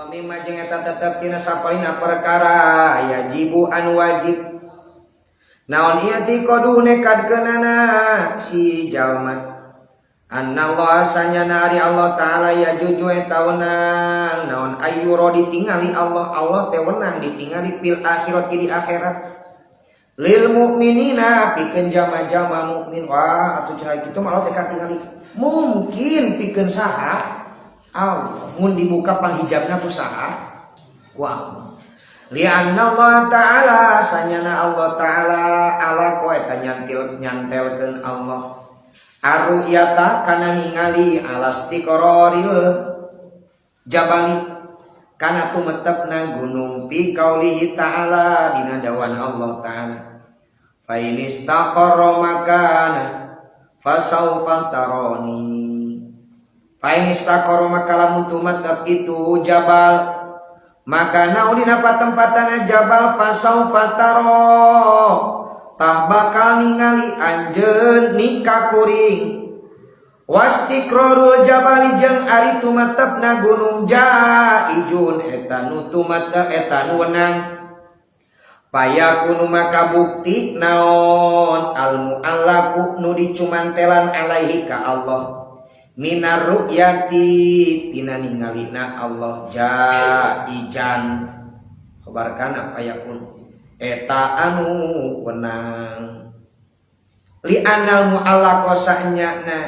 Wa mimma jeung eta tetep tina sapalina perkara yajibu anu wajib naon i'tiqadu nekadkeunana si jalma anna Allah sanyana ari Allah ta'ala yajuju eta wenang naon ayyura ditingali Allah, Allah teh wenang ditingali fil akhirat di akhirat lil mukminina pikeun jama-jama mukmin. Wah atuh cenah kitu mah Allah teh katingali mungkin pikeun saha Allah mun dibuka panghijabna ku saha ku Allah. Lianna Allah ta'ala sanyana Allah ta'ala ala ku eta nyantelkeun Allah arru'yata kana ningali alastiqraril jabali kana tumetepna gunung fi qaulihi ta'ala dina dawan Allah ta'ala fa in istaqarra makana fasawfa tarani fa in istaqarra maka lamun tumetep itu jabal maka naon dina patempatana jabal fasawfa taro tah bakal ningali anjeun nikah kuring wastiqrarul jabali jeung ari tumetepna gunung jaijun eta nu tumetep eta nu wenang payakunu maka bukti naon al mu'allaqu nu dicumantelan alaihi ka Allah minar ru'yati tina ningalina Allah jaijan khabar kana payakun eta anu wenang li anal mu'allaqa sanyana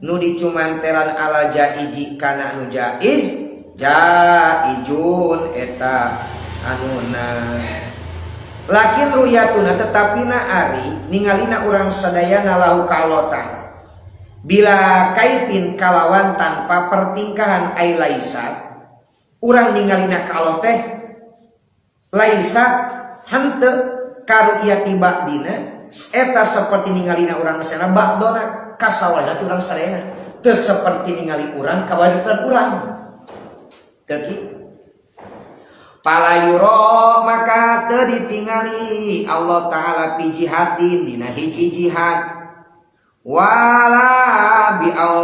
nu dicumantelan ala jaiji kana anu jaiz jaijun eta anu wenang lakin ruyatuna tetapi na ari ningalina urang sadayana lahu ka Allah ta'ala bila kaifin kalawan tanpa pertingkahan ai laisat urang ningalina ka Allah teh laisat henteu karu'yati ba'dina eta seperti ningalina urang sadayana ba'dona kasawalna ti urang sadayana teu seperti ningali urang kawajiban urang teu kitu palayuro maka teu ditingali Allah ta'ala fi jihatin dina hiji jihad wala bi'al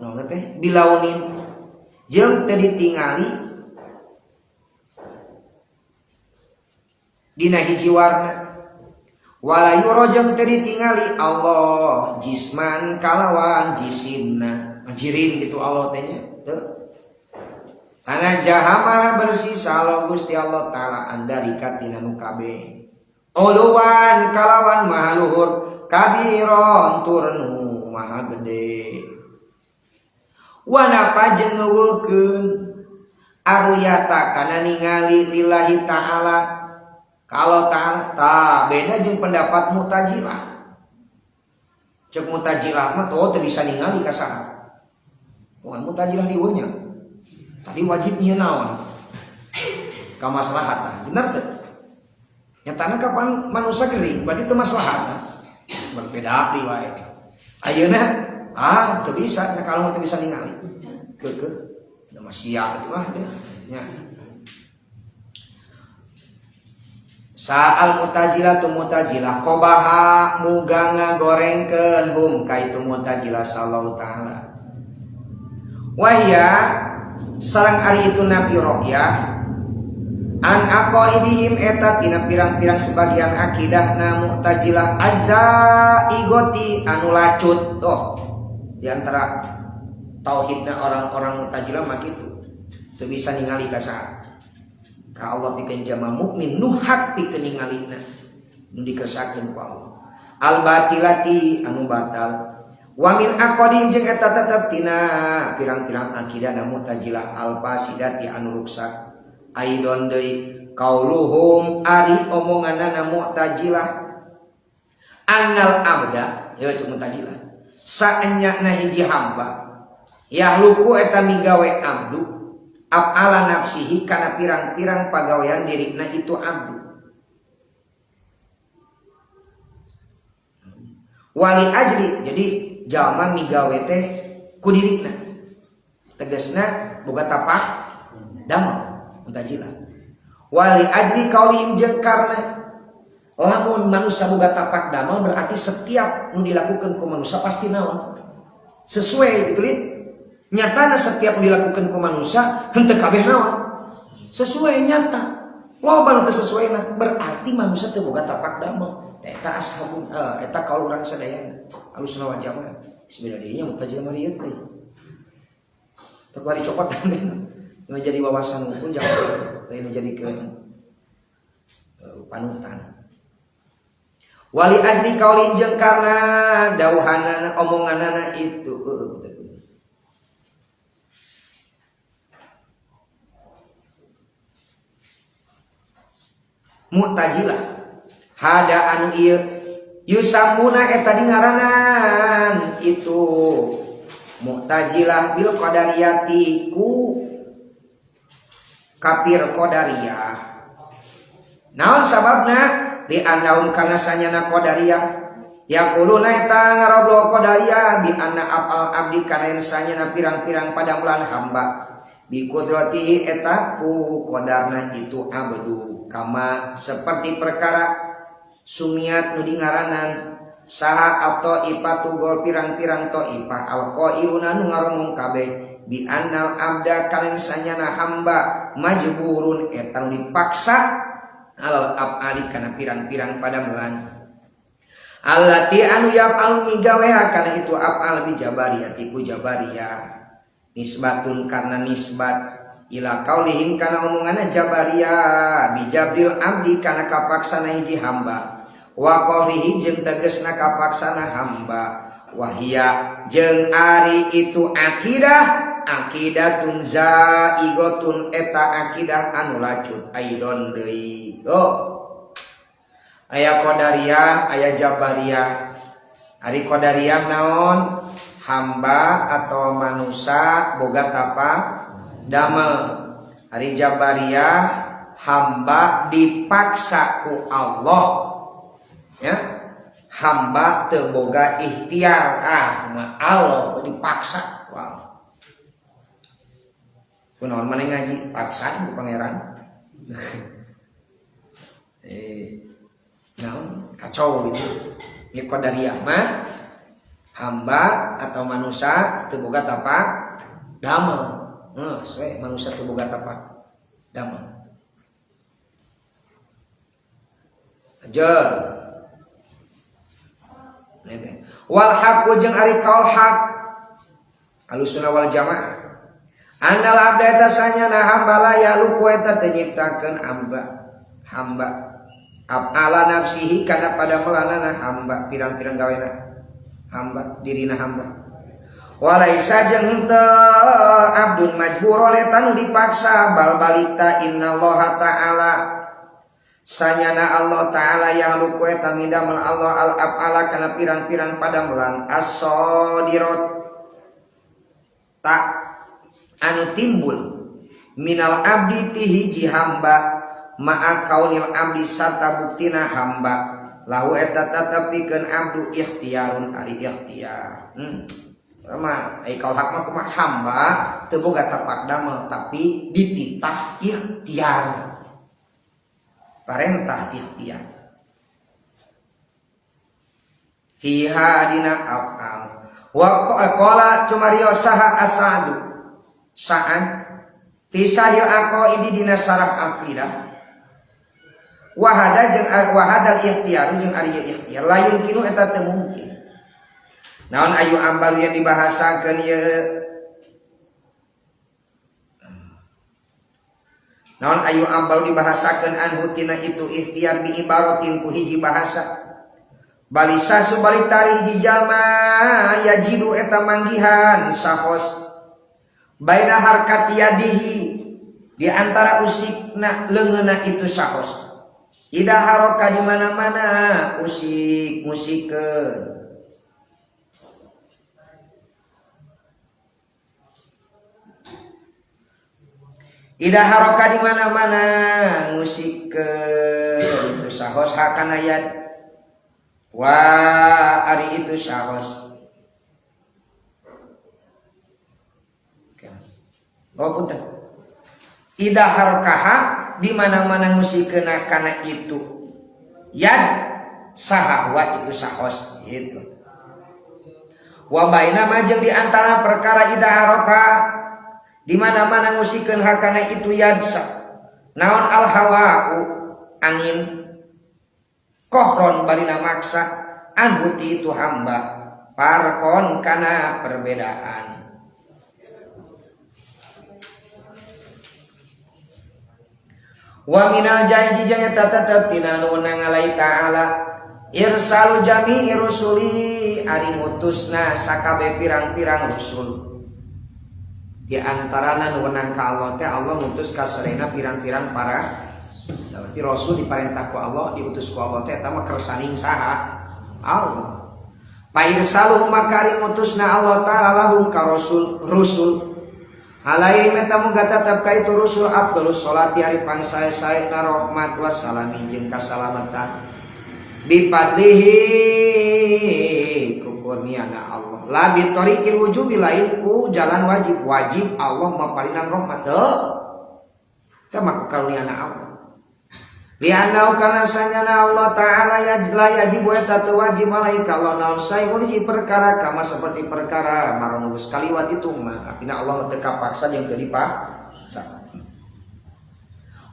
naon teh bilaunin jeung teu ditingali dina hiji warna wala yuro jeung teu ditingali Allah jisman kalawan jisimna anjirin gitu Allah teh nya teu ana jahama bersih salo Gusti Allah ta'ala andalika tina nu kabeh uluwan kalawan maha luhur kabiron turnu maha gede wanapa jeung ngeuweukeun aruyata kana ningali lillahi ta'ala kalau ta'ala ta beda jeung pendapat Mu'tazilah cek Mu'tazilah mah tuh teu bisa ningali ka saha wah Mu'tazilah dieu nya tadi wajib nyieun naon kamaslahatan bener teu nyatana kapan manusia kering berarti teu maslahatan berbeda di wae ayeuna ah teu bisa nya kalau teu bisa ningali keukeuh da masia itu mah dia nya Sa'al Mu'tazilah tu Mu'tazilah qobaha muga ngagorengkeun hum ka itu Mu'tazilah sallallahu ta'ala wahya sareng ari itu nabi ru'yah an aqaidihim eta tina pirang-pirang sebagian akidahna Mu'tazilah azzaigoti anu lacut oh di antara tauhidna orang-orang Mu'tazilah mah kitu teu bisa ningali ka saha ka Allah pikeun jama mukmin nu hak pikeun ningalina nu dikersakeun ku Allah al batilati anu batal wa min aqadim jeung eta tetep tina pirang-pirang akidahna Mu'tazilah al fasidati anu ruksak aidon deui kauluhum ari omonganana Mu'tazilah annal abda ya cek Mu'tazilah saenyana hiji hamba yahluku eta migawe abdu af'ala nafsihi kana pirang-pirang pagawean dirina itu abdu wali ajri jadi jalma migawe teh ku dirina tegasna boga tapak damel Mu'tazilah wali ajri kaulihim jeung karna lamun manusia boga tapak damel berarti setiap nu dilakukan ku manusia pasti naon sesuai gitu lin nyatana setiap dilakukan ku manusia henteu kabeh naon Sesuai nyata. Loba nu teu sesuaina berarti manusia teu boga tapak damel. Eta ashabun eta kaul urang sadayana. Ahlussunnah wal Jamaah. Sebenarnya dinya Mu'tazilah mah rieut deui. Teu kuari cokotan nu jadi wawasan unggul jangan lain jadi ke panutan. Wali ajli kaulin jeung karena dauhanana omonganana itu Mu'tazilah hada anu ieu yusamuna eta dingaranan itu Mu'tazilah bil qadariyati ku kafir qadariyah. Naon sababna di annaum kana sanyana qadariyah yaquluna eta ngarobrol qadariyah bi anna afal abdi kana yen sanyana pirang-pirang padamelan hamba bi qudratihi eta ku qadarna itu abdu kama seperti perkara sumiat nu dingaranan saha atau ipatu gol pirang-pirang ta'ifah alqailuna nu ngaromong kabeh bi annal abda kana sanyana hamba majburun eta nu dipaksa alal af'ali kana pirang-pirang padamelan allati anu yaf'alu migaweha kana itu af'al bi jabariyati ku jabariyah nisbatun karena nisbat ila kaulihim kana omonganna jabariyah bi jabril abdi kana kapaksana hiji hamba wa qahrihi jeung tegesna kapaksana hamba wahia jeung ari itu akidah akidatun zaigotun eta akidah anu lacut aidon deui. Oh aya qadariyah aya jabariyah. Ari qadariyah naon? Hamba atau manusia boga tapak damel. Ari jabariyah hamba dipaksa ku Allah, ya hamba teu boga ikhtiar, ah ma Allah dipaksa. Wow. Kunaon maneh ngaji paksa ku pangeran. Naon kacau gitu. Ieu qadariyah mah hamba atau manusia teu boga tapak damel. Heuh, we manusia teu boga tapak damel. Aja. Wal haqqu jeung ari kaul haq Ahlussunnah wal Jamaah. Annal abda eta sanyana hamba la yaluku eta teu nyiptakeun hamba af'ala nafsihi kana padamelanana hamba pirang-pirang gawena hamba dirina hamba. Walaisa jeung teu abdun majburun eta nu dipaksa bal balita innallaha ta'ala sanyana Allah ta'ala yahluku eta midamel Allah al af'ala kana pirang-pirang padamelan as-sadirat tak anu timbul minal abdi ti hiji hamba ma'a kaunil abdi sarta buktina hamba lahu eta tetepikeun abdu ikhtiarun ari ikhtiar. Mah ai kaul hak mah kumaha hamba teu boga tapak damel tapi dititah ikhtiar, parentah ikhtiar fiha dina af'al wa qala cumarios saha asadu sa'an fi syarhil aqaidi dina syarah aqidah wahada jeung wahadal ikhtiar jeung ari ikhtiar lain kinu eta teu mungkin. Naon ayu ambal yang dibahasakeun ieu? Naon ayu ambal dibahasakeun anhu tina itu ikhtiar bi ibaratin ku hiji bahasa. Balisa subalik tari hiji jalma yajidu eta manggihan sahos baina harkat yadihi di antara usikna leungeunna itu sahos. Ida haroka di mana-mana usik musikeun. Ida haroka di mana-mana musikeun itu sahos hakana yad. Wa ari itu sahos. Oh punten. Ida harokaha di mana-mana musikeuna kana itu yad saha wa itu sahos gitu. Wa baina majeng di antara perkara ida haroka di mana-mana musikeun hakana itu yad Naon al hawa'u angin kohron barina maksa anhu ti itu hamba parkon kana perbedaan. Wa minal janji jeung eta tetep tina nu ngalai ta'ala irsalu jami'i rusuli ari ngutusna sakabe pirang-pirang rusul. Di antarana nu wenang ka Allah teh Allah ngutus ka sadayana pirang-pirang para berarti rasul diparentah ku Allah diutus ku Allah teh eta mah kersaning saha Allah. Pa irsaluhum maka ari ngutusna Allah ta'ala lahum ka rasul rusul alaihi eta muga tetep ka itu rusul afdhalus sholati ari pangsae-saena rahmat wassalami jeung kasalamatan bipadlihi ku kurniana Allah la bitoriqil wujubi lain ku jalan wajib wajib Allah maparinan rahmat teu teh mah ku karuniana Allah lianau kana sanyana Allah ta'ala la yajibu eta teu wajib alaika Allah naon saeun hiji perkara kama seperti perkara marang geus kaliwat itu mah artina Allah teu kapaksa jeung teu dipaksa.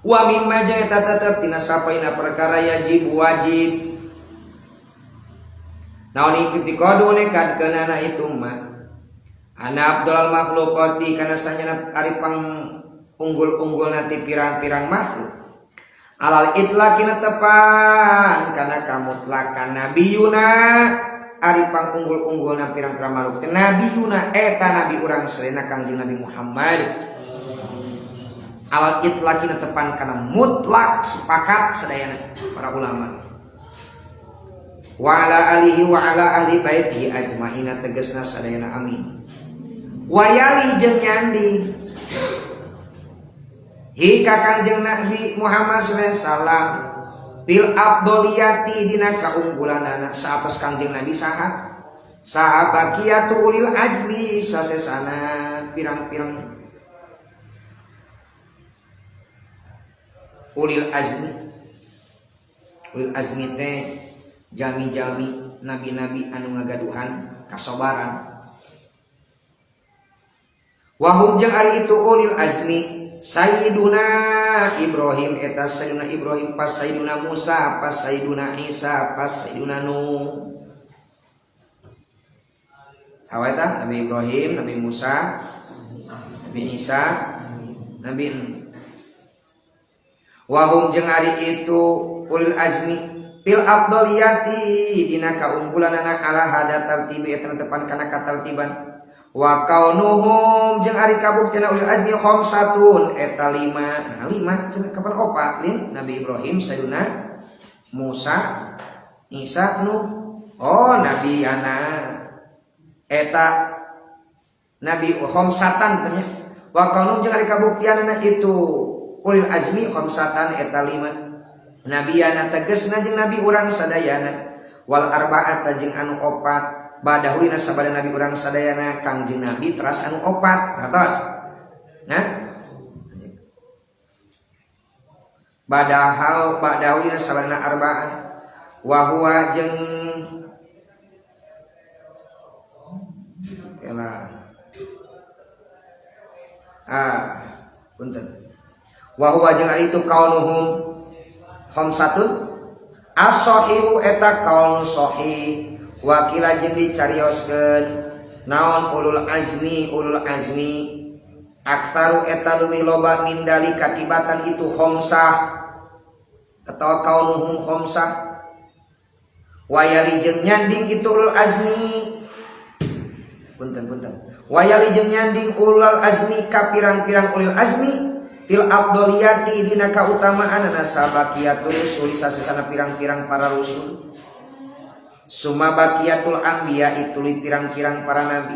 Wa mimma jeung eta tetep tina sapaina perkara yajib wajib naon iktiqadu nekadkeunana itu mah ana abdul makhluqati kana sanyana ari pang unggul-unggulna ti pirang-pirang makhluk alal itlaqina tepan kana kamutlakan nabiyuna ari pang unggul-unggulna pirang-pirang makhluk teh nabiyuna eta nabi urang sadayana Kangjeng Nabi Muhammad alal itlaqina tepan kana mutlak sepakat sadayana para ulama wa ala alihi wa ala ahli baitihi ajmaina tegasna sadayana amin wayali jeung nyanding hi ka Kangjeng Nabi Muhammad sallallahu alaihi wasallam bil afdholiyati dina kaunggulanana saatos Kangjeng Nabi saha saha baqiyatu ulil azmi sasesana pirang-pirang ulil azmi teh jami-jami nabi-nabi anu ngagaduhan kasobaran wahum jeung ari itu ulil azmi Sayyiduna Ibrahim eta Sayyiduna Ibrahim pas Sayyiduna Musa pas Sayyiduna Isa pas Sayyiduna Nuh. Saha eta? Nabi Ibrahim, Nabi Musa, Nabi Isa, Nabi Nuh. Wahum jeung ari itu ulil azmi fil afdholiyati dina kaunggulanana ala hada tartibi eta tepan kana katartiban. Wa kaunuhum jeung ari kabuktina ulil azmi khamsatun eta lima. Nah lima cenah kapan opat lin Nabi Ibrahim Sayyiduna Musa Isa Nuh. Oh Nabi ana eta Nabi khamsatan tanya. Wa kaunuhum jeung ari kabuktianana itu ulil azmi khamsatan eta lima. Nabiana tegasna jeung nabi urang sadayana wal arba'ata jeung anu opat badahulina sabada nabi urang sadayana Kangjeng Nabi teras anu opat atas. Nah badahal badahulina sabada arba'ah wa huwa jeung kela punten wa huwa jeung ari itu kaunuhum khamsatun as-sahihu eta kaul sahih wakila jeung dicarioskeun naon ulul azmi aktsaru eta leuwih loba min dalika tibatan itu khamsah atau kaunuhum khamsah wayali jeung nyanding itu ulul azmi punten wayali jeung nyanding ulul azmi ka pirang-pirang ulul azmi fil afdholiyati dina kautamaanana sabaqiyatul rusul sasesana pirang-pirang para rusul summa baqiyatul anbiya itu pirang-pirang para nabi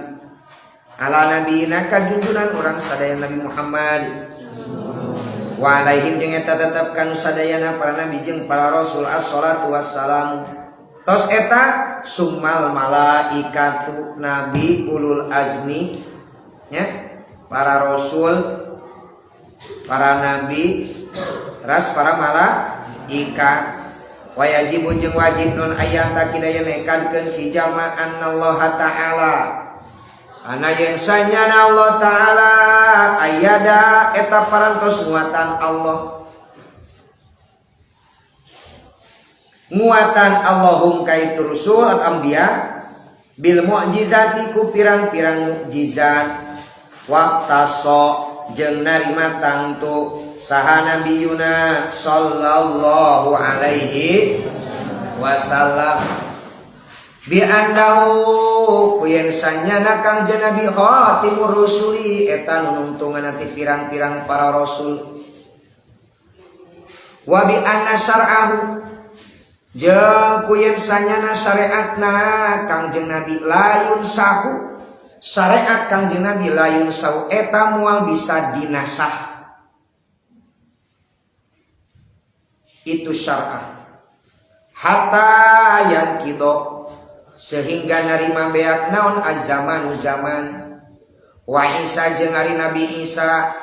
ala nabiyina kajunjunan urang sadaya Nabi Muhammad wa alaihim jeung eta tetep kanu sadayana para nabi jeung para rasul assalatu wassalamu tos eta summal malaikatu nabi ulul azmi nya para rasul para nabi teras para malaikat wajibu jeung wajib non ayat takidaya nekadkeun si jama annallaha ta'ala ana yen sanyana Allah ta'ala ayada eta parantos nguatan Allah Nguatan Allahum kaitu rusul atau anbiya bil mukjizati ku pirang-pirang mukjizat waqtaso jeung narima tangtu saha nabiyuna sallallahu alaihi wasallam bi annahu ku yen sanyana Kangjeng Nabi khatimur rusuli eta nunungtungan ti pirang-pirang para rasul wa bi anna syar'ahu jeung ku yen sanyana syariatna Kangjeng Nabi layun sahu syariat Kangjeng Nabi layun sahu eta moal bisa dinasah itu syar'ah hatta yang kido sehingga narima beak naon az-zamanu zaman wa Isa jeung ari Nabi Isa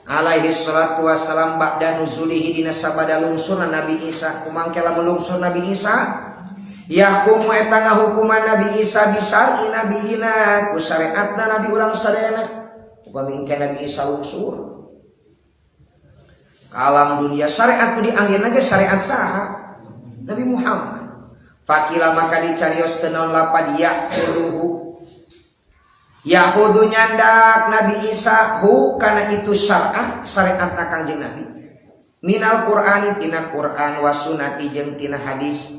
alaihi salatu wassalam ba'da nuzulihi dina sabada lungsurna Nabi Isa kumangke lamun lungsur Nabi Isa yahkumu eta ngahukuman Nabi Isa bisar'i nabiyina ku syariatna Nabi urang sadayana upami engke Nabi Isa lungsur ka alam dunia syariat nu dianggena ge syariat saha Nabi Muhammad. Fakila maka dicarioskeun naon lapad ya'khudhuhu Yahudu nyandak Nabi Isa hu kana itu syar'ah syariatna Kangjeng Nabi minal Qur'ani tina Qur'an was sunnati jeung tina hadis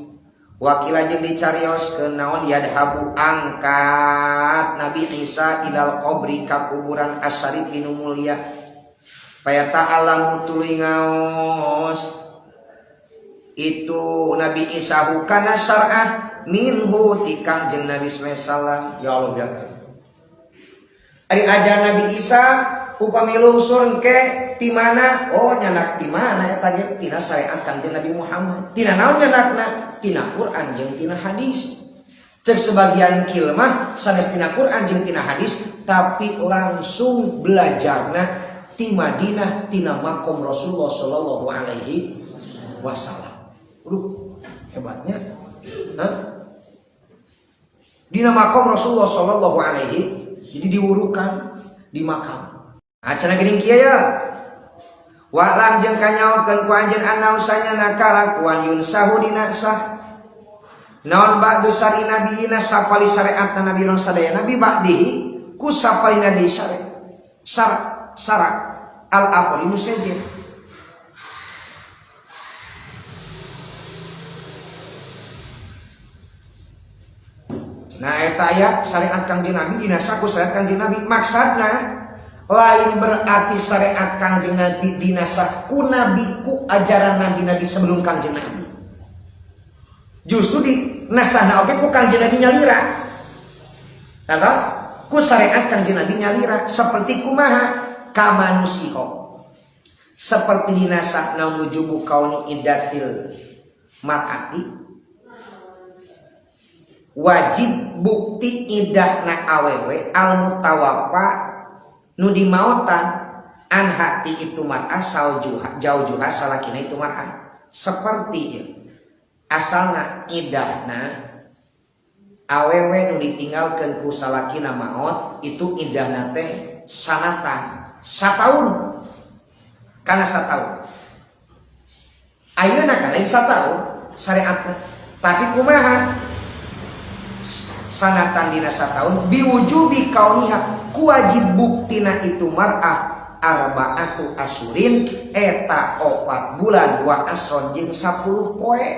wakila jeung dicarioskeun naon yadhabu angkat Nabi Isa ilal qabri ka kuburan asyarif nu mulia paya ta'alamu tuluy ngaos itu Nabi Isa hu kana syar'ah minhu ti Kangjeng Nabi sallallahu alaihi wasallam. Ya Allah ya. Ari ajaran Nabi Isa upami lungsur engke ti mana? Oh nyanak ti mana eta ge tina syariat Kangjeng Nabi Muhammad. Tina naon nyanakna? Tina Quran jeung tina hadis. Cek sebagian kilmah sanes tina Quran jeung tina hadis tapi langsung belajarna ti Madinah tina makom Rasulullah sallallahu alaihi wasallam. Aduh, hebatnya. Hah? Dina makom Rasulullah sallallahu alaihi jadi diwurukan di makam. Acara geuning kieu ya. Wa'lam jeung kanyaokeun ku anjeun anau sanyana kalakuan yunsahu dina sah. Naon ba'du syari nabiyina sapali syariatna nabi urang sadaya nabi ba'dihi ku sapalina deui syariat. Syara al akhari nu sejen. Nah eta aya syariat Kangjeng Nabi dinasah ku syariat Kangjeng Nabi. Maksudna lain berarti syariat Kangjeng Nabi dinasah ku nabi ku ajaran nabi-nabi sebelum Kangjeng Nabi. Justru dinasahna oge ku Kangjeng Nabi nyalira. Lantas ku syariat Kangjeng Nabi nyalira seperti kumaha kamanusiho. Seperti dinasahna wujubu kauni iddatil mar'ati wajib bukti idahna awewe al mutawaffa nu dimaotan an hati itu mar'ah saujuha jaujuha salakina itu mar'ah. Seperti ya, asalna idahna awewe nu ditinggalkeun ku salakina maot itu idahna teh sanatan sataun kana sataun ayeuna kana sataun syariatna tapi kumaha sanatan dina sataun biwujubi kauniha kuwajib buktina itu mar'ah arba'atu asurin eta 4 bulan wa asron jeung 10 poe.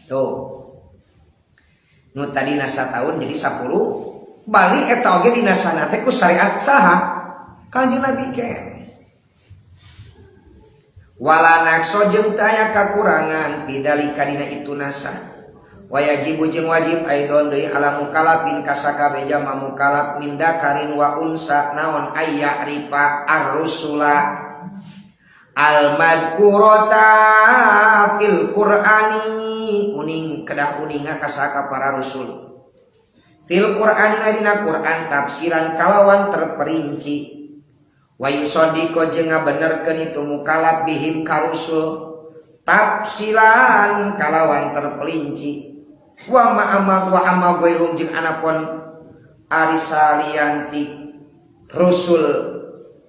Tuh nu tadina sataun jadi 10 bali eta oge dina sana teh ku syariat saha Kangjeng Nabi ke wala nakso jeung teu aya kakurangan bidalika dina itu nasa wajibu jeung wajib aidon deui ala mukalafin kasakabe jama mukalaf min dakarin wa unsa naon aya rifa ar-rusula al madkurata fil qur'ani uning kedah uninga kasaka para rusul fil qur'ani dina Qur'an tafsiran kalawan terperinci wa yusaddiqu jeung ngabenerkeun itu mukalaf bihim ka rusul tafsiran kalawan terperinci wa ma wa amma ghairum jeung anapun ari salianti rusul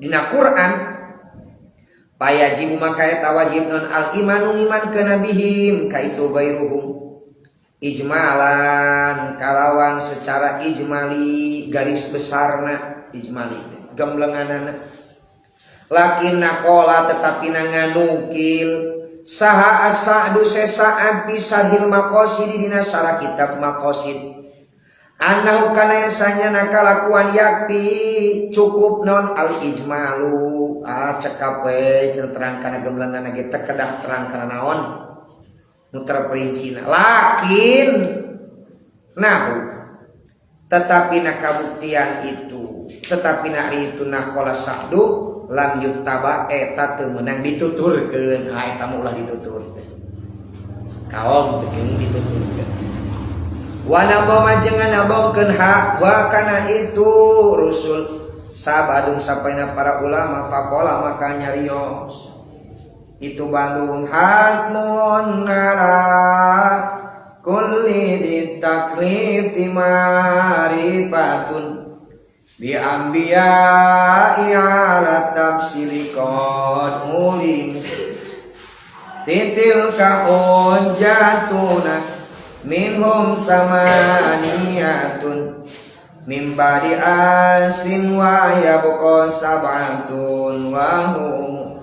dina Quran Payajibu maka eta wajib non al imanu iman kana bihim ka itu gairuhum ijmalan kalawan secara ijmali garis besarna ijmali gemblenganana lakin naqala tetapi nganukil saha as-sa'du sesa'ad bi sarhil maqasid dina sarah kitab maqasid annahu kana yang sanyana kalakuan yakpi cukup non al ijmalu cekap we terang kana gemblengan ge teu kedah terang kana naon nu terperincina lakin nahu tetapi na kabuktian itu tetapi na itu naqala sa'du lam yuttaba eta teu meunang dituturkeun eta mah ulah dituturkeun kaom teu keung dituturkeun wa nadhama jeung ngadhomkeun ha wa kana itu rusul sabadum sapaina para ulama faqala maka nyarios itu bandung hatmun ala kulli ditaklifi marifatun bi anbiya'i ala tafsili qad ulim titilka hujjatuna minhum samaniyatun mim ba'di asin wa yabqa sab'atun wa hum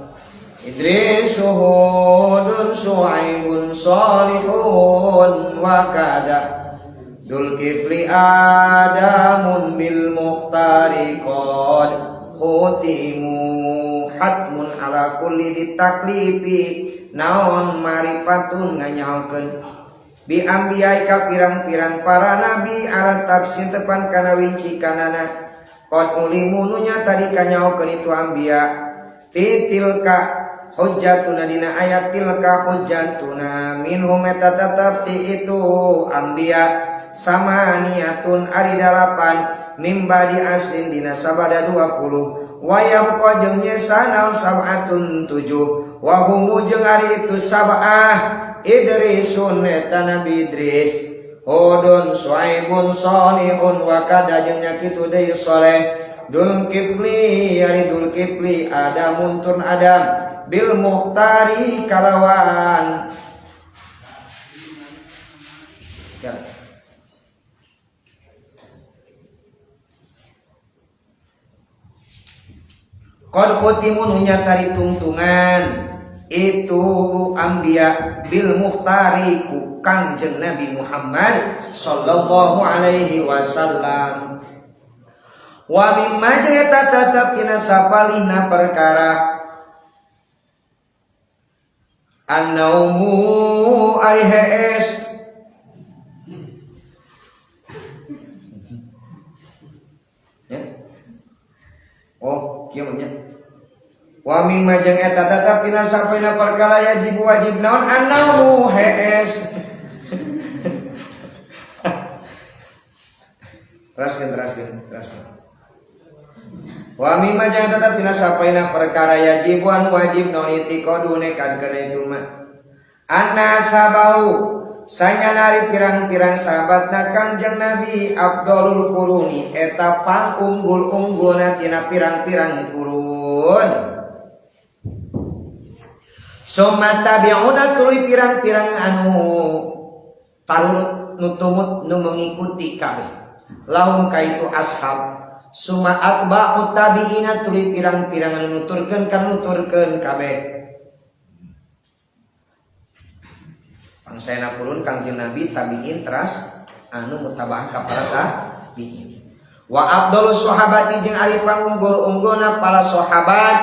Idris Hudun Su'aibun Salihun wa kada Dzulkifli Adamun bil Mukhtari qad khutimu hatmun ala kulli ditaklifi naon marifatun nganyaokeun bi ambiyai ka pirang-pirang para nabi ala tafsir tepan kana wincikanana qad ulimu nu nyata dikanyaokeun itu ambiya fitilka hujjatuna dina ayat tilka hujjatuna minhum eta tetep ti itu ambiya samaniyatun ari dalapan mimba di aslin dina sabada 20 wa yabqa jeung nyesa naon sab'atun 7 wa hum jeung ari itu sab'ah Idrisun eta Nabi Idris Hudun Suaibun Salihun wa kada jeung nya kitu deui Saleh Dzulkifli ari Dzulkifli Adamun turun Adam bil Mukhtari kalawan ya. Qad khutimun nyata ditungtungan itu ambiya bil Mukhtari ku Kangjeng Nabi Muhammad sallallahu alaihi wasallam. Wa mimma jeta tetep dina sapalihna perkara annaumu ari hees ya. Oh kieu nya wa mimma jeung eta tetep dina sapalihna perkara yajib wajib naon annaumu hees. Teraskeun. Wa mimma jeung tetep dina sapaina perkara yajib wan wajib naon itiqadu nekad kana itu mah anna sabau sanya nari pirang-pirang sahabatna Kangjeng Nabi afdalul quruni eta pangunggul-unggulna tina pirang-pirang kurun. Summa tabi'una tuluy pirang-pirang anu tarurut nu tumut nu mengikuti kabeh lahum kaitu ashab. Suma atba'u tabi'ina tuluy pirang-pirang anu nuturkeun kan nuturkeun kabeh. Pangsayana purun Kangjeng Nabi tabi'in teras anu mutabaah ka para tabi'in. Wa afdalus sahabati jeung ari pangunggul-unggulna para sahabat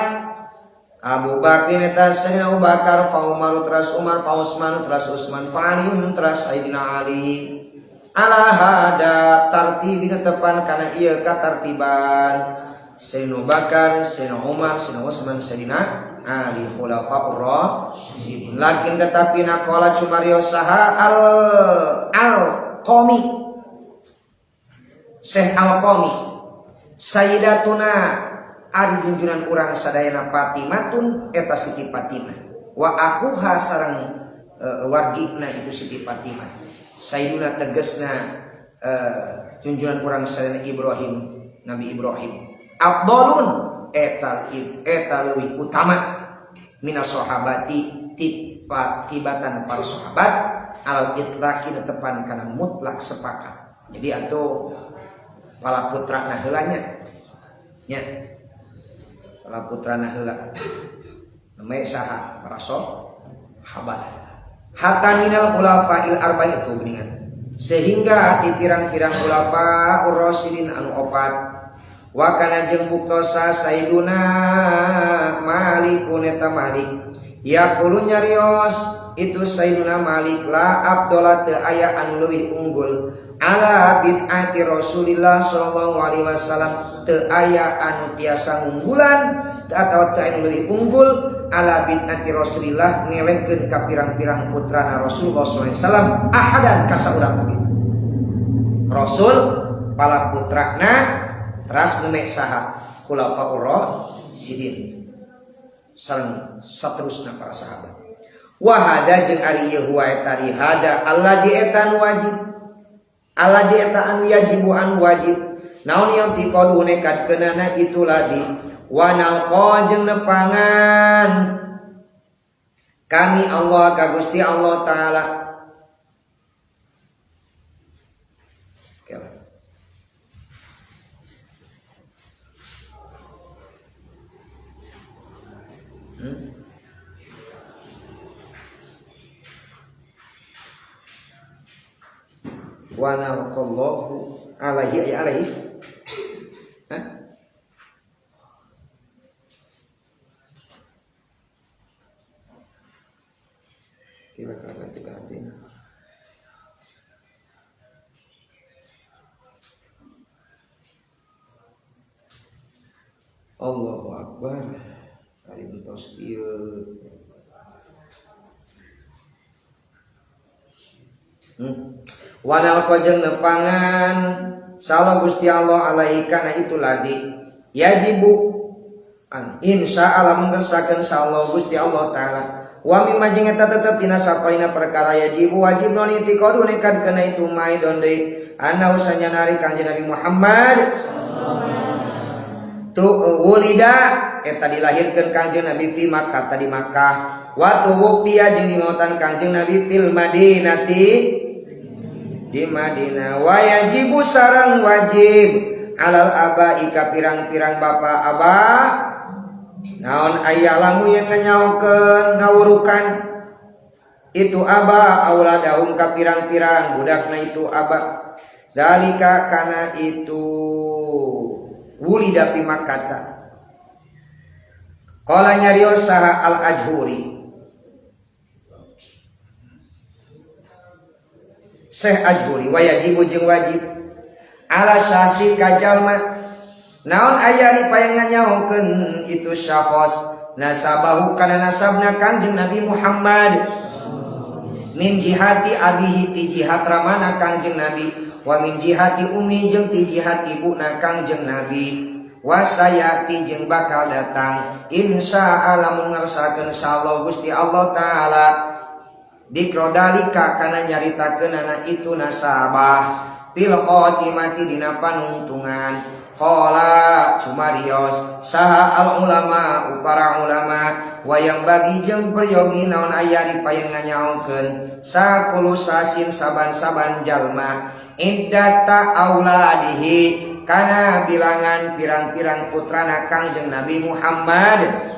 Abu Bakrin eta Sayyidina Abu Bakar, fa Umar teras Umar, fa Utsman teras Utsman, fa Ali teras Sayyidina Ali. Ala hada tartibi tepan kana ieu katartiban Sayyidina Bakar, Sayyidina Umar, Sayyidina Utsman, Sayyidina Ali khulafaur rasyidin. Lakin tetapi naqala cumarios saha al Qami Syekh Al Qami Sayyidatuna ari junjunan urang sadayana Fatimatun eta Siti Fatimah wa akhuha sareng wargina itu Siti Fatimah. Sayyiduna tegesna junjunan urang sadayana Ibrahim, Nabi Ibrahim. Afdalun eta leuwih utama. Minas sahabati tipa tibatan para sahabat al itlaqi tepan kana mutlak sepakat. Jadi atuh pala putra na heula nya. Nya. Pala putra na heula. Namanya saha para sahabat. Hatta minal khulafa'il arba'i itu geuningan. Sehingga di pirang-pirang khulafa ur-rasyidin anu opat. Wa kana jeung buktosa Sayyiduna Malikun eta Malik. Yaqulu nyarios itu Sayyiduna Malik la abdola teu aya anu leuwih unggul ala bid'ati Rasulillah sallallahu alaihi wasallam teu aya anu tiasa ngunggulan atawa teu anu leuwih unggul ala bid'ati Rasulillah ngelehkeun ka pirang-pirang putrana Rasulullah sallallahu alaihi wasallam ahadan ka saurang oge. Rasul pala putrana teras ngemek saha khulafaur rasyidin sareng saterusna para sahabat. Wa hada jeung ari ieu huwa eta hada alladzi eta nu wajib alladzi eta anu yajibu anu wajib naon yang tiqadu nekat keunana itu ladi wa nalqa jeung nepangan kami Allah ka Gusti Allah taala. Wa nalqallahu alaihi ay alaihi. Hah? Kira-kira ganti. Allahu Akbar. Kali entos ieu. Wanal kojeng nepangan salah Gusti Allah alaihi kana itu ladi yajibu an insya Allah menggersakeun salah Gusti Allah taala wa mimma jeung eta tetep dina sapalina perkara yajibu wajib non itiqadu nekat kana itu mai don deui anna usanya nari Kanjeng Nabi Muhammad tu wulida eta dilahirkeun Kanjeng Nabi fi Makkah tadi Makkah wa tuwfiya jeung dimautan Kanjeng Nabi fil Madinati di Madinah wa yajibu sareng wajib alal abai ka pirang-pirang bapa aba naon aya lamu yang nganyaokeun ngawurukan itu aba auladahum ka pirang-pirang budakna itu aba dalika kana itu wulida fi Makkah qala nyarios saha al ajhuri Syekh Ajhuri wa yajibu jeung wajib ala syahsi ka jalma naon aya ari payang nganyaokeun itu syakhos nasabahu kana nasabna Kangjeng Nabi Muhammad min jihati abihi ti jihat ramana Kangjeng Nabi wa min jihati ummi jeung ti jihat ibuna Kangjeng Nabi wasayati jeung bakal datang insya Allah lamun ngersakeun insyaallah Gusti Allah taala dikrodalika kana nyaritakeunana itu nasabah fil khotimati dina panungtungan qala cumarios saha al ulama para ulama wayang bagi jeung peryogi naon aya dipayen nganyaokeun sakulu sasin saban-saban jalma iddata auladihi kana bilangan pirang-pirang putrana Kangjeng Nabi Muhammad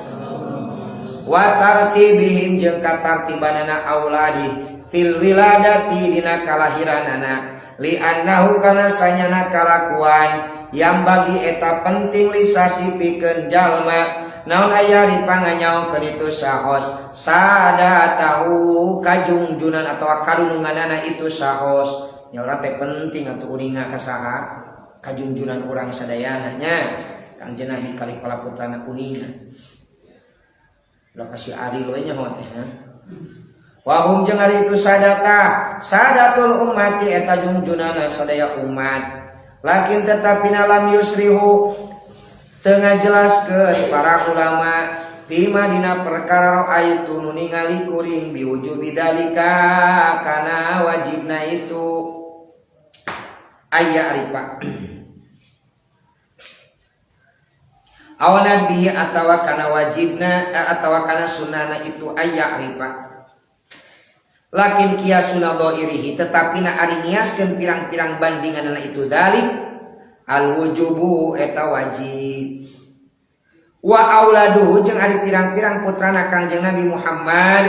wa tartibihim jeung katartibanana auladi fil wiladati dina kalahiranana li annahu kana sanyana kalakuan yang bagi eta penting lisasi pikeun jalma naon aya dipanganyaokeun itu sahos sadatahu kajungjunan atawa kadununganana itu sahos nya urang teh penting atuh uninga ka saha kajungjunan urang sadayana nya Kangjeng Nabi kali pala putrana uninga lokasi ari we nya teh ha wahum jeung ari itu sadata sadatul ummati eta jungjunana sadaya umat lakin tetapi lam yusrihu teu ngajelaskeun para ulama bima dina perkara raaitu nu ningali kuring biwujubi dalika kana wajibna itu aya ari Pak. Awalan bihi atawa kana wajibna atawa kana sunnana itu ayya'rifa. Lakin qiyasuna dhairihi tetapi na ari ngiaskeun pirang-pirang bandinganna itu dalik al wujubu eta wajib. Wa auladuhu jeung ari pirang-pirang putrana Kangjeng Nabi Muhammad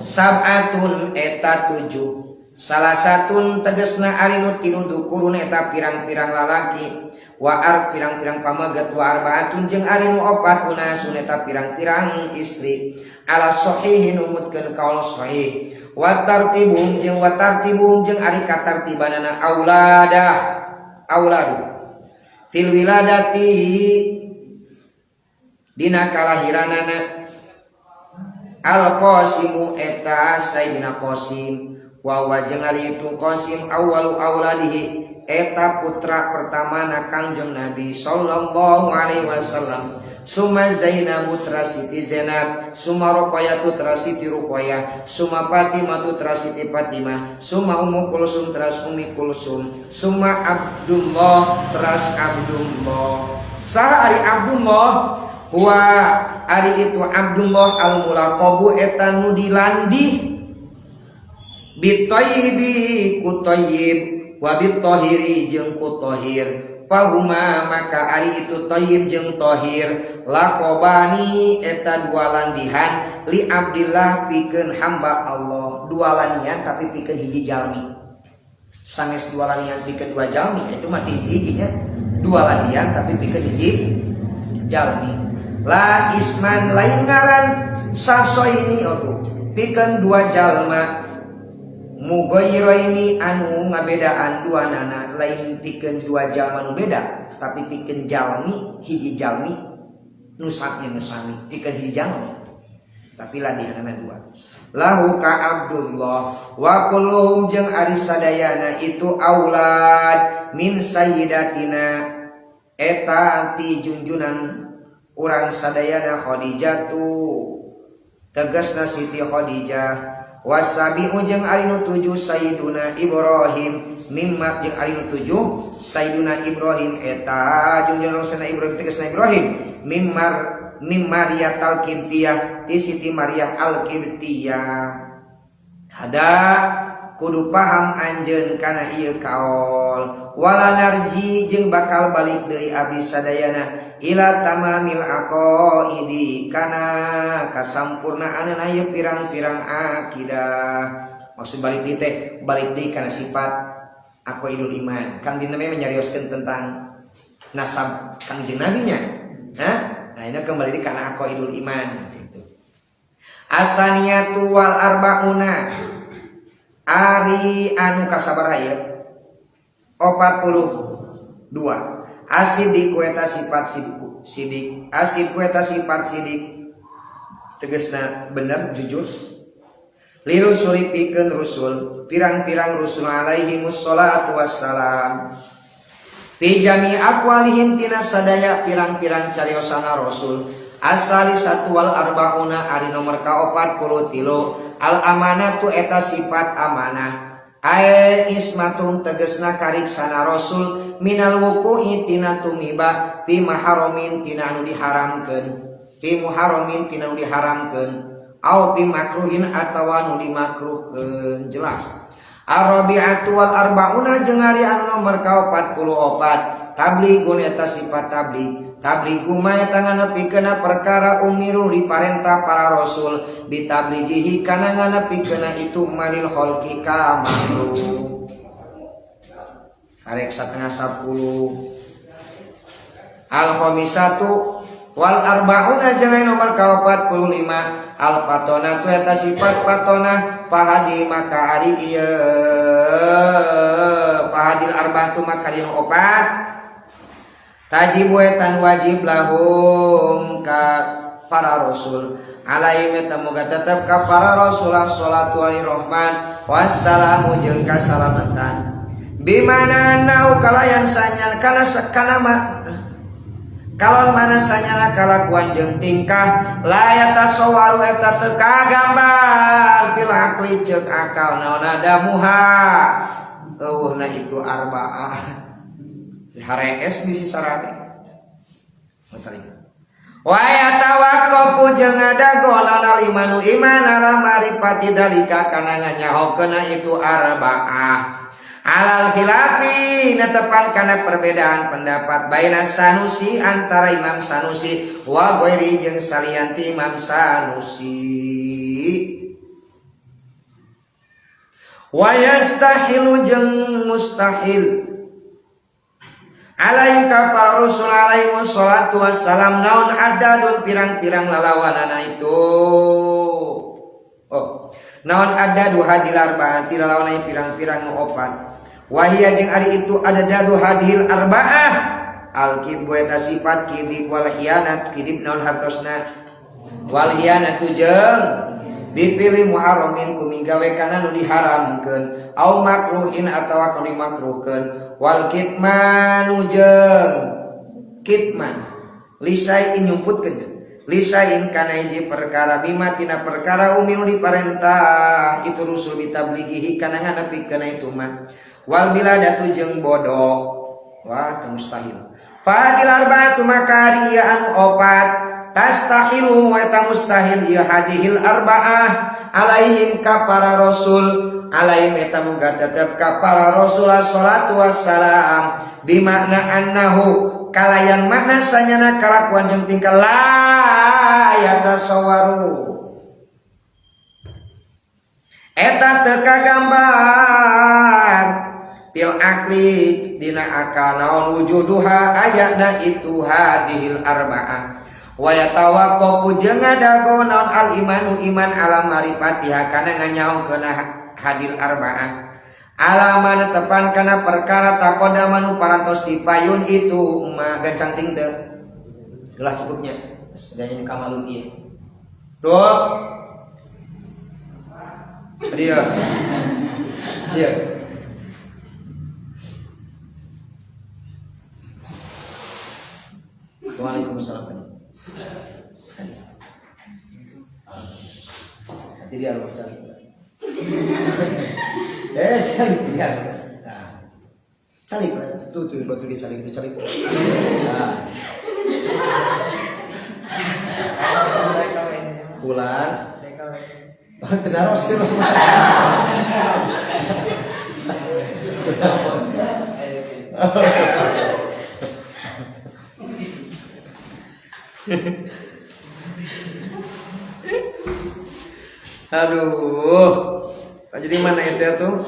sab'atun eta 7. Salah satun tegesna ari nu tilu dukurun eta pirang-pirang lalaki wa ar pirang-pirang pameget wa arbaatun jeung ari nu opat unasun eta pirang-pirang istri ala sahih numutkeun kaul sahih wa tartibum jeung ari katartibanana auladah auladu fil wiladati dina kalahiranana al qasimu eta Sayyidina Qasim wa jeung ari itu Qasim awwalu auladihi eta putra pertama na Kangjeng Nabi sallallahu alaihi wasallam. Suma Zainab putra Siti Zainab, suma Ruqayyah putra Siti Ruqayyah, suma Fatimah putra Siti Fatimah, suma Ummu Kulsum teras Ummi Kulsum, suma Abdullah teras Abdullah. Saha ari Abdullah? Huwa ari itu Abdullah al-mulaqabu eta nu dilandih bitayyibi ku thayyib wa bitahiri jeung ku tahir. Fahuma maka ari itu thayyib jeung tahir laqobani eta dua landihan li Abdillah pikeun hamba Allah. Dua landihan tapi pikeun hiji jalmi. Sanes dua landihan pikeun dua jalmi itu mah hiji-hijinya. Dua landihan tapi pikeun hiji jalmi. La isman lain ngaran sasoini otu pikeun dua jalma mughayiraini anu ngabedaan dua nana lain pikeun dua jalma nu beda tapi pikeun jalmi hiji jalmi nu sami nu sami pikeun hiji jalmi tapi landihanana dua. Lahu ka Abdullah wa kulluhum jeung ari sadayana itu aulad min sayyidatina eta ti junjunan urang sadayana Khadijatu tegasna Siti Khadijah. Wasabi'u jeung ari nu 7 Sayyiduna Ibrahim mimma jeung ari nu 7 Sayyiduna Ibrahim eta junjungan Sayyiduna Ibrahim tegasna Ibrahim mimmar mim Maria al-Qibtiyah ti Siti Maria al-Qibtiyah. Hada kudu paham anjeun kana ieu kaol wala narji jeung bakal balik deui abdi sadayana ila tamamil aqaidi kana kasampurnaanna ieu pirang-pirang akidah. Maksud balik deui teh balik deui kana sifat aqaidul iman. Kan dina mah menyarioskeun tentang nasab Kangjeng Nabi nya. Hah? Nah ini kembali deui kana aqaidul iman gitu. Asaniyatu wal arbauna ari anu kasabaraha ieu 42. Asidik eta sifat sidik, asid eta sifat sidik tegasna bener jujur. Lirusuli pikeun rusul pirang-pirang rusul alaihi mussalatu wassalam fi jami aqwalihim tina sadaya pirang-pirang cariosana rasul. Asali satu wal arbauna ari nomor ka 43 al amanatu eta sifat amanah ae ismatum tegesna kariksana rasul minal wuqu'i tina tumiba fi maharamin tina anu diharamkeun fi muharramin tina anu diharamkeun au fi makruhin atawa anu dimakruhkeun. Jelas. Arabi'atu wal arbauna jeung ari anu nomor ka 44 tablighun eta sifat tabligh. Tablighu ma eta nganepikeun perkara umiru diparentah para rasul bitablighihi kana nganepikeun itu malil khalqi ka makhluk. Karek 9:30. Al khamisatu wal arbauna jeung nomor ka 45 al fatonatu eta sifat fatonah pahadi maka ari ieu pahadil arba'atu maka dina opat tajibu etan wajib lahum ka para rasul alaihim eta moga tetep ka para rasul salatu alaihi rahman wassalamu jeung kasalamatan bimana nau kalayan sanyan kana kana kalon mana sanyana kalakuan jeung tingkah la yatasawwaru eta teu kagambar fil aqli ceuk akal naon adamuha eueuhna itu arba'ah harees di sisarate. Wa yatawaqqafu jeung ngadago naon imanu iman ala marifati dalika kana nganyahokeuna itu arba'ah. Alal khilafi netepan kana perbedaan pendapat baina Sanusi antara Imam Sanusi wa ghairi jeung salianti Imam Sanusi. Wa yastahilu jeung mustahil alaihim ka para rasul alaihi wassalatu wassalam naon adadun pirang-pirang lalawanana itu. Oh, naon adadu hadil arba'ati lalawanana pirang-pirang nu opat. Wahia jeung ari itu adadu hadil arba'ah al-kidbu eta sifat kidib wal khianat kidib naon hartosna wal khianatu jeung dipilih muharramin ku migawe kana nu diharamkeun au makruhin atawa ku dimakruhkeun wal kitmanu jeung kitman lisai nyumputkeun lisain kana hiji perkara bima tina perkara uminu diparentah itu rusul bitablighihi kana nganepikeun itu mah wal biladatu jeung bodoh wah teu mustahil fadil arba'atu maka ieu anu opat tastahilu wa ta mustahil ieu hadihil arba'ah alaihim ka para rasul alaihim eta muga tetep ka para rasul salatu wassalam bimakna annahu kalayan makna sanyana kalakuan jeung tingkah la yatasawwaru eta teu kagambar fil akli dina akal naon wujuduha ayana itu hadihil arba'ah wa yatawaqqafu jeung ngadago naon al imanu iman ala marifatiha kana nganyaokeun hadil arba'ah alaman tepan kana perkara taqaddama nu parantos dipayun itu mah gancang ting teu gelah cukupnya ganya kamalun ieu tuh dia dia Waalaikumsalam. Nanti dia harus cari. Cari dia. Nah. Cari itu tuh batu dia cari itu cari. Nah. Pulang. Oh, tenaros sih. Aduh, jadi mana itu tuh?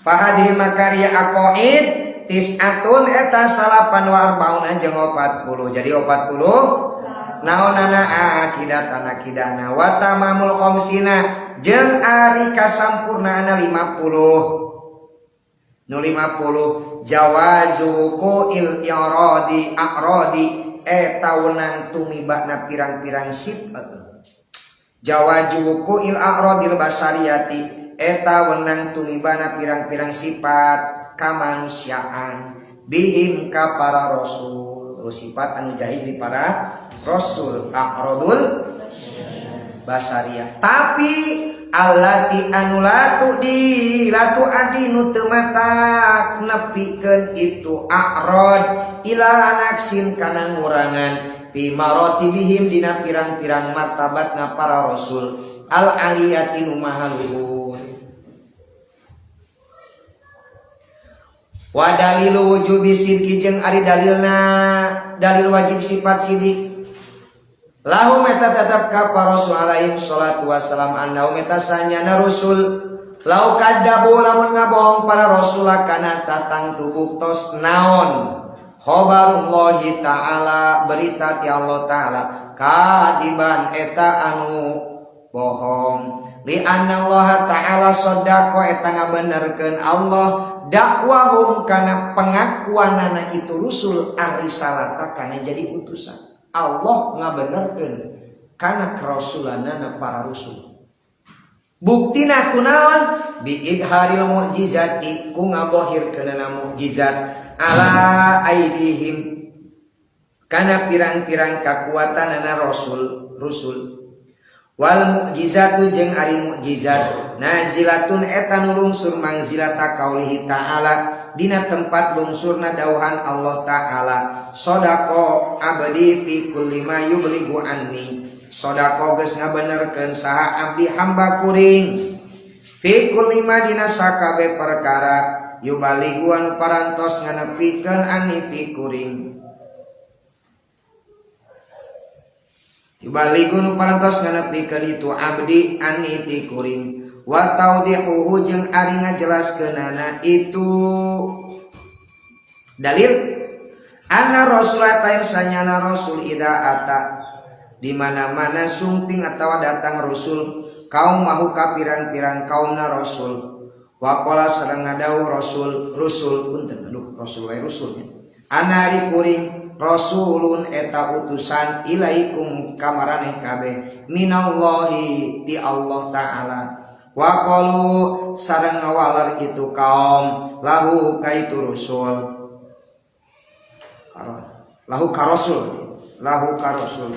Fahadi makaria aqaid tis'atun eta salapan wa arbauna jeung 40. Jadi 40 naonana akidatan akidahna wa tamamul khamsina jeung ari kasampurnaana 50. Nu 50 jawazu qu'il i'radi a'radi eta weunang tumibana pirang-pirang sifat. Jawaju il a'radil basariyati eta wenang tumibana pirang-pirang sifat kamanusiaan bihim ka para rasul. Oh, sifat anu jaiz di para rasul a'radul basariyah tapi allati anu latu di latu adi nu teu matak nepikeun itu a'rad ila naksin kana ngurangan fi maratibihim dina pirang-pirang martabatna para rasul al aliyati nu maha luhur. Wa dalilu wujubi sidqi jeung ari dalilna dalil wajib sifat sidik lahum eta tetep ka para rasul alaihim salatu wassalam annahum eta sanyana rusul lau kadzabu lamun ngabohong para rasul kana tatang tubuktos naon khabarullahi ta'ala berita ti Allah ta'ala kadiban eta anu bohong li anna Allah ta'ala sadaqa eta ngabenerkeun Allah dakwahum kana pengakuanana itu rusul ar-risalata kana jadi utusan. Allah ngabenerkeun kana kerasulanana para rusul. Buktina kunaon bi idharil mukjizati ku ngabohirkeunana mukjizat ala aidihim kana pirang-pirang kakuatanana rasul rusul wal mukjizatu jeung ari mukjizat nazilatun eta nulungsur mangzilata kaulihi ta'ala dina tempat lungsurna dauhan Allah Ta'ala sodako abdi fi kulli ma yubligu anni sodako geus ngabenerkeun saha abdi hamba kuring fi kulli ma dina sakabe perkara yubaligu anu parantos nganepikeun anni ti kuring yubaligu nu parantos nganepikeun itu abdi anni ti kuring wa taudihuhu jeung ari ngajelaskeunana itu dalil anna rasul ta sanyana rasul ida ata di mana-mana sumping atawa datang rasul kaum mahu ka pirang-pirang kaumna rasul waqala sareng ngadau rasul rusul punten aduh rasul wae rusulnya ana ari kuring rasulun eta utusan ilaikum kamaraneh kabeh minallahi ti Allah Ta'ala waqalu sareng ngawaler itu kaum lahu kaitu rusul lahu karasul lahu karasul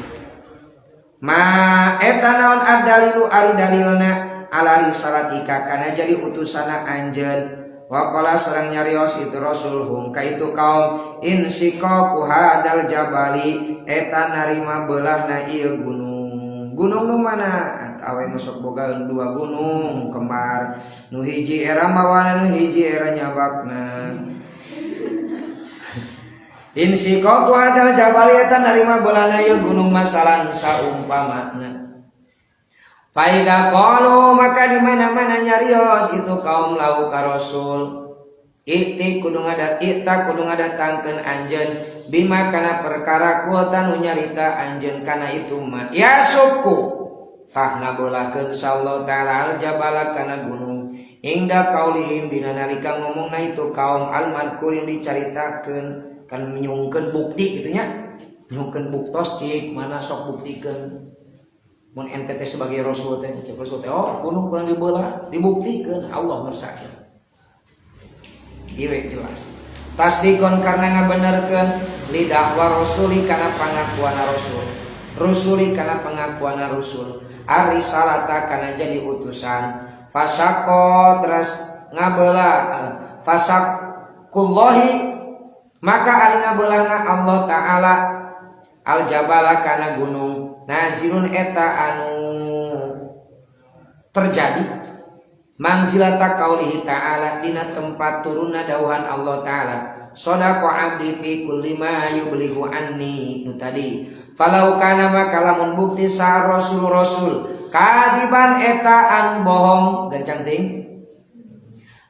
ma eta naon ad-dalilu ari dalilna ala risalatika kana jadi utusana anjeun waqala sareng nyarios itu rasul hum kaitu kaum insiqaqu hadal jabali eta narima beulahna ieu gunung. Gunung nu mana? Awe masuk boga dua gunung kembar. Nu hiji era mawana, nu hiji era nyabakna. Insiqaqu hadal jabali eta narima beulahna ieu gunung masalan saumpamana. Faida qalu maka di mana-mana nyarios itu kaum lau ka rasul. Ikti kudu ngadat ikta kudu ngadatangkeun anjeun bima kana perkara kuota nu nyarita anjeun kana itu ma ya suku tah ngabolakeun sallallahu ta'ala aljabala kana gunung ingda kaulihim dina nalika ngomongna itu kaum almadkurin dicaritakeun kan menyungkeun bukti kitu nya nyungkeun buktos cik mana sok buktikeun mun ente teh sebagai rasul teh cek rasul teh oh gunung kurang dibelah dibuktikeun Allah ngersakeun ieu jelas tasdikon karena ngabenerkeun lidakwa rasuli kana pangakuana rasul rusuli kana pengakuana rasul arisalata kana jadi utusan fasaqo teras ngabelah fasakullahi maka ari ngabelahna Allah Ta'ala aljabala kana gunung nazilun eta anu terjadi mangzilata qaulihi ta'ala dina tempat turunna dauhan Allah Ta'ala sadaqa abdi fi kulli ma yublighu anni nu tadi falau kana maka lamun bukti sa rasul rasul kadiban eta anu bohong gancang teuing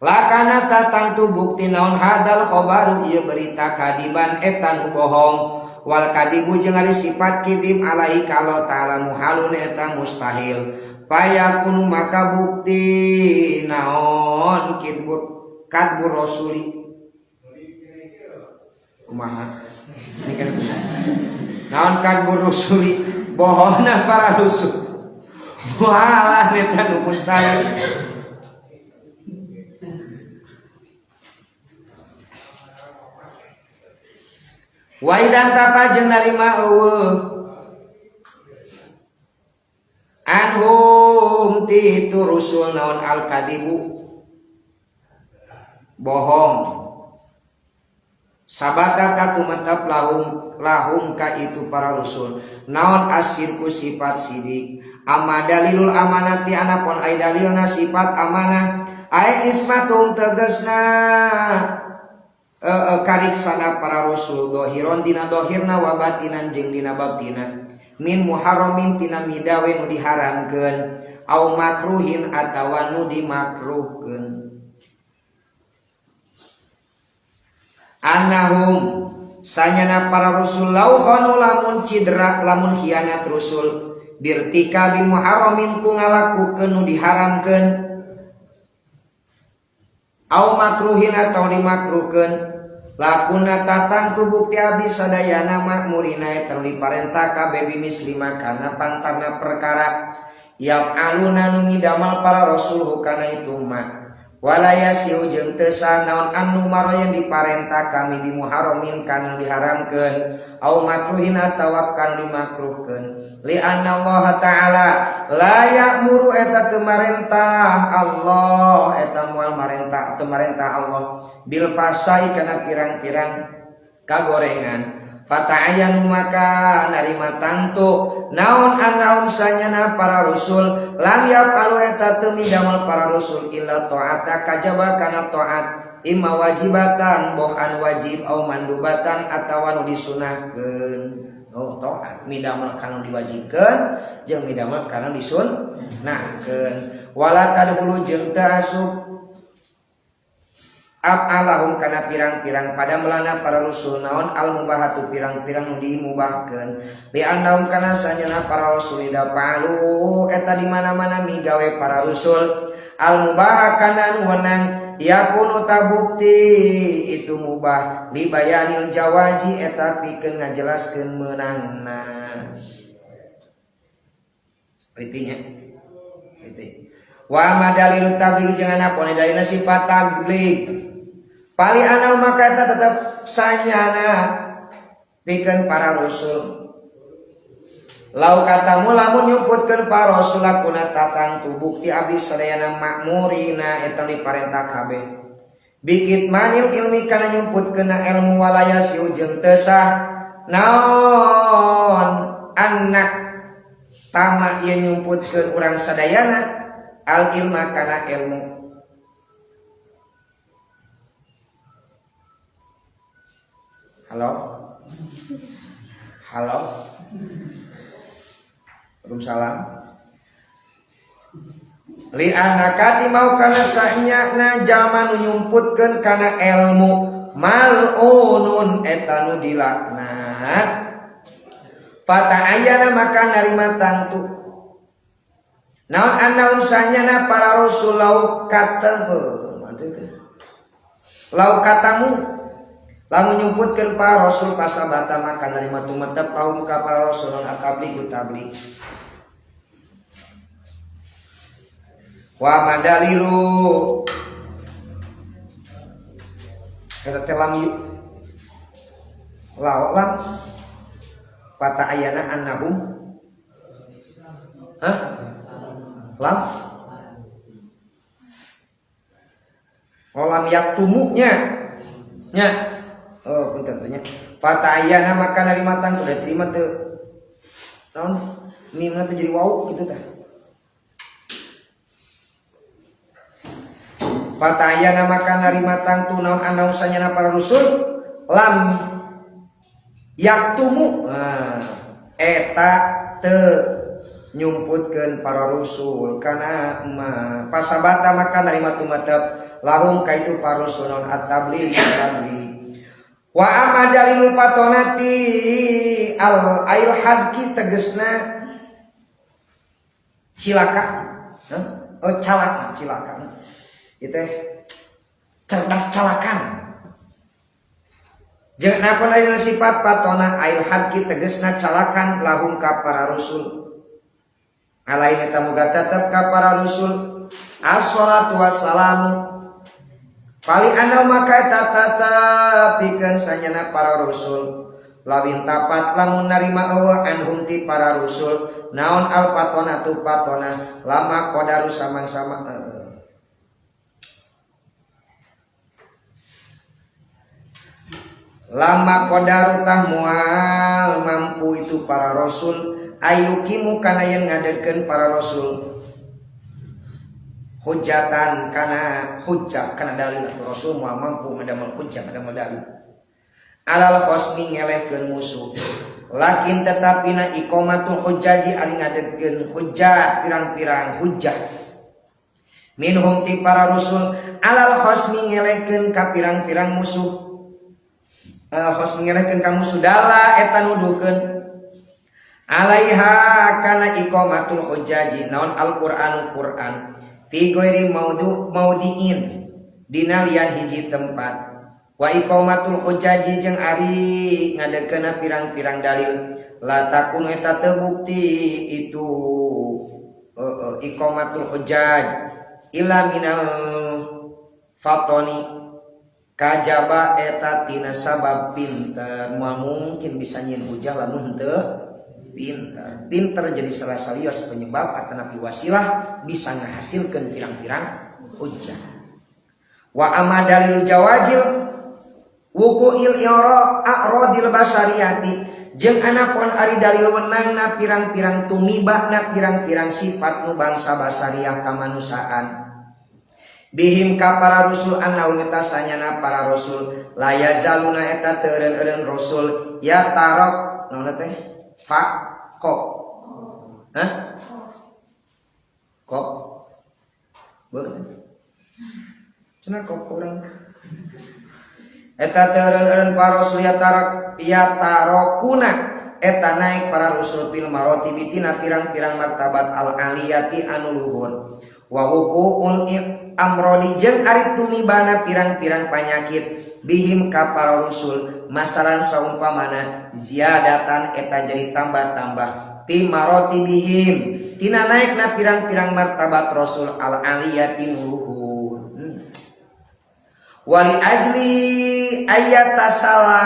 lakana tatangtu bukti naon hadal khobaru ieu berita kadiban eta nu bohong wal kadibu jeung ari sifat kidib alaihi ka Allah Ta'ala muhalun eta mustahil payakunu maka bukti naon kidbur kadbur rasuli kumaha naon kadbur rasuli bohongna para rasul muhalah eta nu mustahil waidan tapa jeung narima eueuh anhum ti itu rusul naon al kadibu bohong sabata katumetep lahum lahum ka itu para rusul naon asirku sifat sidik ama dalilul amanati anapun ai dalilna sifat amanah ai ismatum tegasna kariksana para rusul dohiron dina dohirna wa batinan jeung dina batina min muharramin tina midawe nu diharamkeun au makruhin atawa nu dimakruhkeun annahum sanyana para rusul lau khanu lamun cidra lamun khianat rusul birtika bi muharramin ku ngalakukeun nu diharamkeun au makruhin atau dimakruhkeun lakuna tatang tu bukti abdi sadayana makmurina eta diparentah kabeh bimislima kana pantarna perkara yang aluna nu midamal para rasul hukana itu ma Walaya siu jeung teu sah naon anu maroyen diparentah kami bimuharramin kan diharamkeun au makruhin atawa kan dimakruhkeun li anna Allah ta'ala la ya'muru eta teu marentah Allah eta moal marentah teu marentah Allah bil fasai kana pirang-pirang kagorengan fata'ayanu maka narima tantu naon annaum sanyana para rusul lam yafalu eta teu midamel para rusul illa ta'ata kajaba kana ta'at imma wajibatan boh anu wajib au mandubatan atawa nu disunahkeun. Oh ta'at midamel kana diwajibkeun jeung midamel kana disunahkeun wala tadkhulu jeung teu asup af'alahum kana pirang-pirang pada melana para rusul naon al mubahatu pirang-pirang dimubahkeun li annahum kana sanyana para rasul ida fa'alu eta di mana-mana migawe para rusul al mubah kana nu wenang yakunu tabukti itu mubah li bayanil jawaji eta pikeun ngajelaskeun meunangna. Artinya itu wa madalilu tabligh jeung anapun dalilna sifat tabligh pali anau maka eta tetep sanyana pikeun para rasul. Lau katamu lamun nyumputkeun para rasul lakuna tatangtu bukti abdi sadayana makmurina eta diparentah kabeh. Bikit manil ilmi kana nyumputkeunna ilmu walaya siu jeung teu sah naon anak tama ieu nyumputkeun urang sadayana al ilma kana ilmu. Halo? Halo? Waalaikumsalam. Li anakati mau kana sanyana jalma nu nyumputkeun kana ilmu mal'unun eta nu dilaknat. Fata'ayyana maka narima tangtu. Naon annaum sanyana para rasul lau katamu. Lau katamu lamun nyumputkeun para rasul pasabata maka narima tumetep lahum ka para rasul non atabligh tabligh. Wa madalilu eta teh lam la lam fata ayana annahum hah lam oh lam yaktumunya nya. Oh, punten tanya. Fatayana maka narima tang udah terima teu. Naon? Mimna teh jadi wau kitu tah. Fatayana maka narima tangtu naon anau sanyana para rusul lam yaktumu. Nah, eta teu nyumputkeun para rusul kana ma pasabata maka narima tumetep lahum kaitu para rusul naon at-tabligh tabligh. Wa amma dalilul patonati al ail hadki tegesna cilaka. Oh calak cilaka. Ieu teh cerdas calakan. Jeung napa dalilna sifat patona ail hadki tegesna calakan lahum ka para rusul. Alaih eta moga tetep ka para rusul. Assalatu wassalamu pali anau maka eta tetep pikeun sanyana para rasul lawin tapat lamun narima eueuh anhum ti para rasul naon al patona tu patona lama qadaru samang-sama lama qadaru tah moal mampu itu para rasul ayukimu kana yen ngadegkeun para rasul hujatan kana hujjah kana dalil atau rasul moal mampu ngadamel hujjah ngadamel dalil alal khosmi ngelehkeun musuh lakin tetapina iqamatul hujjaji ari ngadegkeun hujjah pirang-pirang hujjah minhum ti para rasul alal khosmi ngelehkeun ka pirang-pirang musuh khosmi ngelehkeun ka musuh dala eta nuduhkeun alaiha kana iqamatul hujjaji naon alqur'anu qur'an fi ghairi maudiin dina lian hiji tempat wa iqamatul hujjaji jeung ari ngadeukkeuna pirang-pirang dalil la takun eta teu bukti itu iqamatul hujjaj illa minal Fatoni kajaba eta tina sabab pinter moal mungkin bisa nyieun hujah lamun henteu pinter. Pinter jadi salah salios penyebab atanapi wasilah bisa ngahasilkeun pirang-pirang hujah. Wa amma dalilu jawajil wuqu'il i'ra a'radil basariyati jeung anapun ari dalil wenangna pirang-pirang tumibana pirang-pirang sifat nu bangsa basariah kamanusiaan bihim ka para rusul annahum eta sanyana para rasul la yazaluna eta teu eureun-eureun rasul ya tarok naon teh fa ko hah ko beuh cenah kop urang eta teu eureun-eureun para rasul ya tarok ya tarokuna eta naik para rasul fil maratibi tina pirang-pirang martabat al aliyati anu luhur wa wuqu'ul amrodi jeung ari tumibana pirang-pirang panyakit bihim ka para rasul masalan saumpamana ziyadatan eta jadi tambah-tambah fi maratibihim tina naikna pirang-pirang martabat rasul al aliyati luhur. Wali ajli ayatasala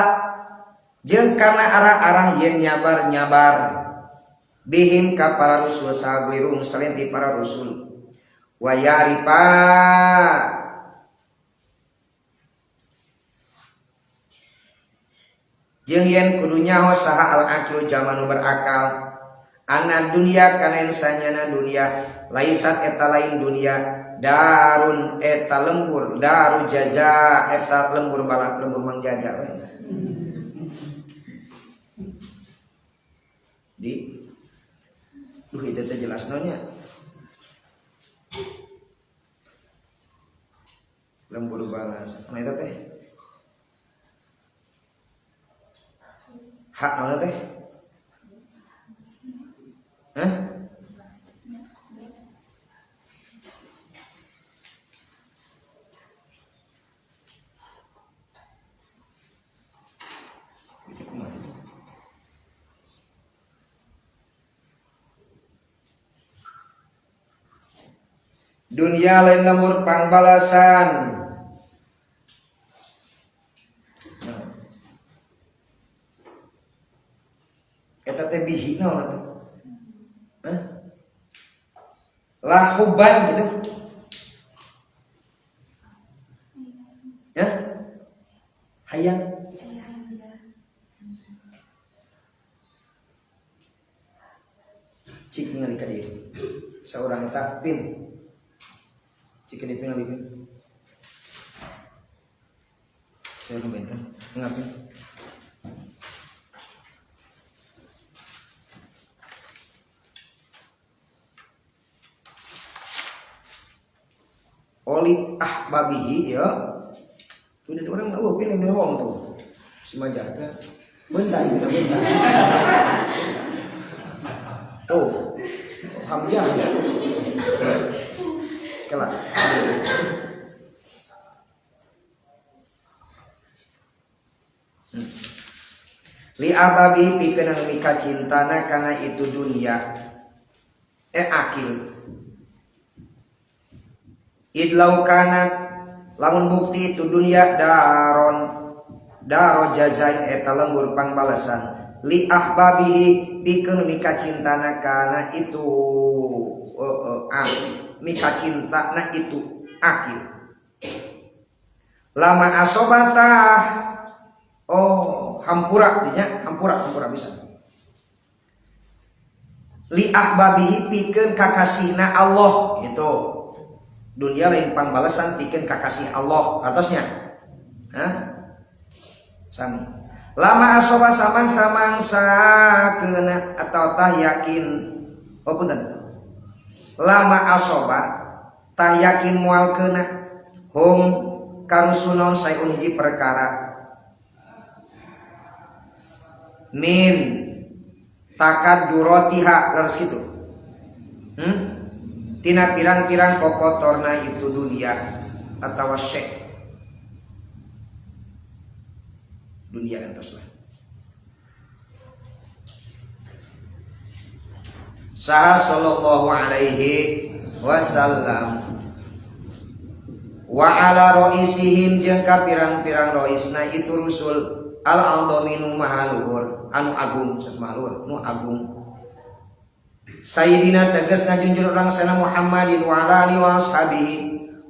jeung kana arah-arah yen nyabar-nyabar bihim ka para rasul saguirung selain ti para rasul wa yarifa jeung yen kudu nyaho saha al aqilu jalma nu berakal anna dunya kana sanyana dunya laisat eta lain dunya darun eta lembur daru jaza eta lembur balak lembur mangjaja di duh itu teh jelas nonya lembur balas nah eta teh hak naon teh hah dunia lain lembur pangbalasan eta teh bihi naon atuh hah lahuban gitu ya hayang cik ningali ka dieu saurang eta pin cik di pin pin saya komentar ngapin oli ahbabihi ya udah orang nggak pin ini wong tuh si majah bentar ini bentar tuh hamzah ya kelak li ababi pikeun anu mika cintana kana itu dunia akil idlau kanat lamun bukti itu dunia daron daro jazain eta lembur pangbalesan li ahbabihi pikeun mika cintana kana itu mika cintana itu akil lama asobatah oh hampura dinya hampura hampura bisa li ahbabihi pikeun kakasihna Allah itu dunia lain pangbalesan pikeun kakasih Allah artosnya hah sami lama asoba samang-samangsa keuna atau tah yakin oh punten lama asoba tah yakin moal keuna hum karusunon sayun hiji perkara min takaddurotiha harus gitu tina pirang-pirang kokotorna itu dunia atau syek dunia entos lah saha sallallahu alaihi wasallam Wa ala roisihim jeung ka pirang-pirang roisna itu rusul al a'dhami nu maha luhur, anu agung, sesma luhur nu agung. Sayyidina tegas ngajunjun urang sana Muhammadin wa ala alihi wa ashabihi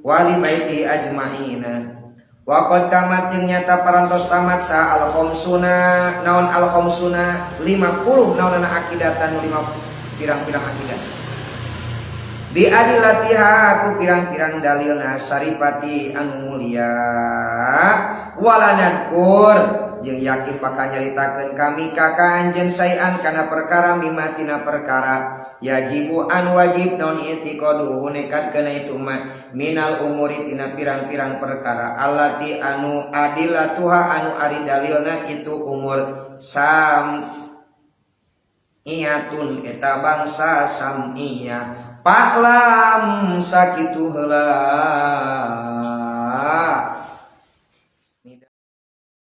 wa ali baitihi ajma'ina. Wa qad tamat jeung nyata parantos tamat sa al khamsuna, naon al khamsuna 50, naonana akidatan lima pirang-pirang akidah bi adilatiha ku pirang-pirang dalilna syarifati anu mulia. Wala nadkur jeung yakin bakal nyaritakeun kami ka anjeun syai'an kana perkara mimma tina perkara yajibu an wajib naon i'tiqaduhu nekadkeun itu ma minal umuri tina pirang-pirang perkara allati anu adilatuha anu ari dalilna itu umur sam iyatun eta bangsa samiyah. Fa'lam sakitu heula.